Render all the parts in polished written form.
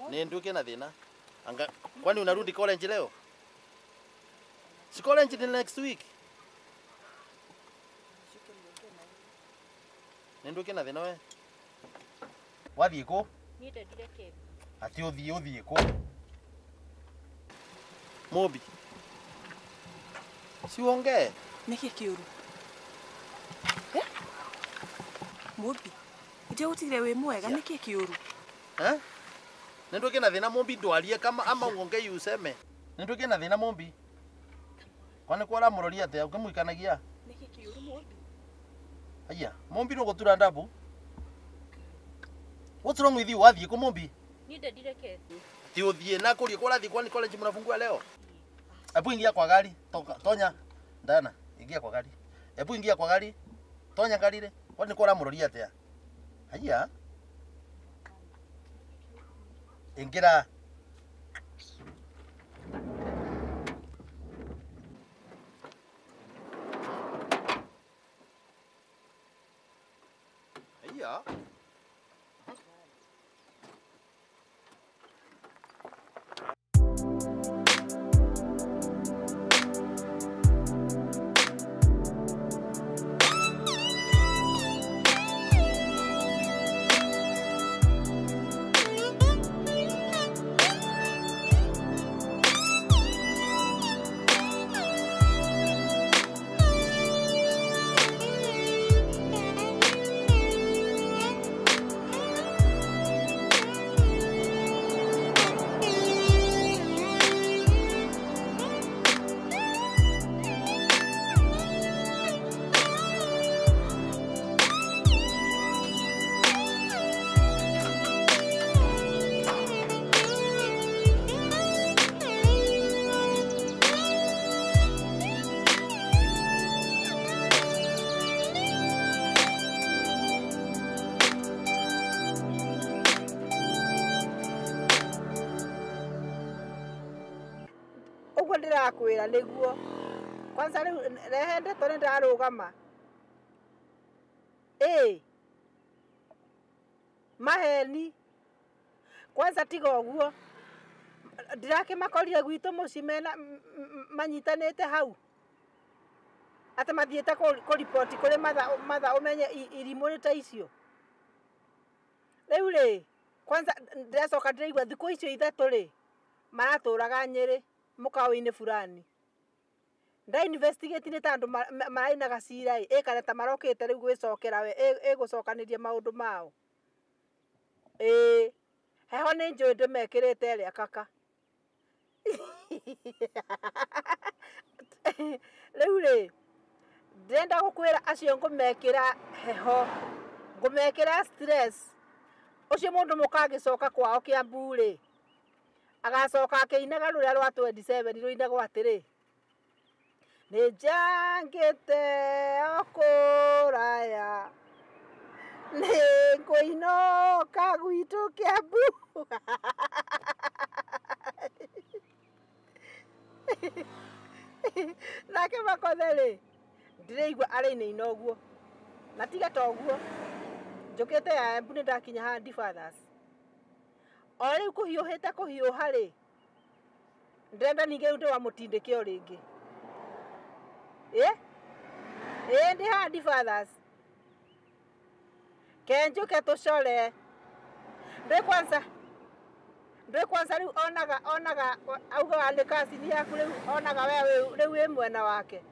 Ni nduke na thina. Anga kwani unarudi college leo? Si college ni next week. Ni nduke na thina we. Wathie ku? Ni ndendire keki. Ati uthie ku? Mobi. Si uongee. Niki kiuru? Eh? Mobi. Ije utire we mwega niki kiuru? Eh? Nduke na thina Mombi ndwarie kama ama uongee useme. Nduke na thina Mombi. Kwani kwa ramuroria atia ukimuikanagia? Niki kiuru Mombi? Aya, Mombi no gutura ndabu. What's wrong with you? Wathie ku Mombi? Ni ndendire keki. Ti uthie na kurie kwa kwani college mnafungua leo? Ebu ingia kwa gari, toka, tonya. Ndana, ingia kwa gari. Ebu ingia kwa gari. Tonya gari ile. Kwani kwa ramuroria atia? Aya. Ingira. Aya. Ndirakwira niguo kwanza riu rehe ndeto ni ndarugama ii maheni kwanza tiga uguo ndirakimakorire gwitu mucii mena manyitanite hau ati mathiite kuripoti kuri matha umenye irimu ni ta icio riu ri kwanza ndiracoka ndiraigua thiku icio ithatu ri maraturaga Nyeri mukawa-ini fulani nda investigate ni ta andu marainaga cira ĩ kana ta marokite riu gwicokera we igucokaniria maundu mao ĩ heho ni njũĩ ndimekirite ĩrĩa kaka riu ri ndĩrenda gukwira acio ngumekira heho ngumekira stress ucio mundu mukagicoka kwao Kiambu ri agacoka akĩinaga rũrĩa rwa 27 rũinagwo atĩrĩ nĩ njangĩte o kũraya nĩ ngũinũka gwitũ Kiambu nake Makothe rĩ ndĩraigua arainaina ũguo na tiga ta ũguo njũkĩte ya Embu nĩ ndakinya haha Fathers o rĩu kũhiũhĩte kũhiũha rĩ ndĩrenda ningĩ rĩu ndĩwamũtindĩke o rĩngĩ ĩ ĩ ndĩ haha Fathers kenjũke tũcore ndĩ kwanza rĩu onaga augaga nĩ cousin yaku rĩu onaga we rĩu wĩ mwena wake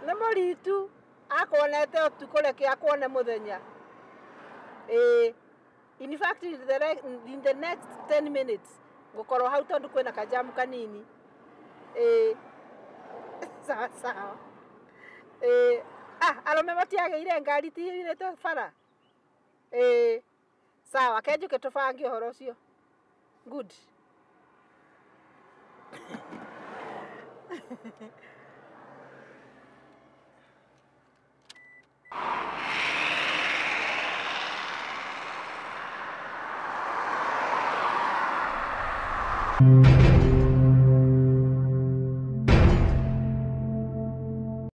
nĩ mũritu akwonete ũtukũ reke akwone mũthenya. In fact, in the next 10 minutes, ngukorwo hau tondu kwina kajamu kanini. Sawa sawa. Arũme matiagĩire ngari tiyũirĩte bara. Sawa, kenjuke tũbange ũhoro ũcio. Good. You.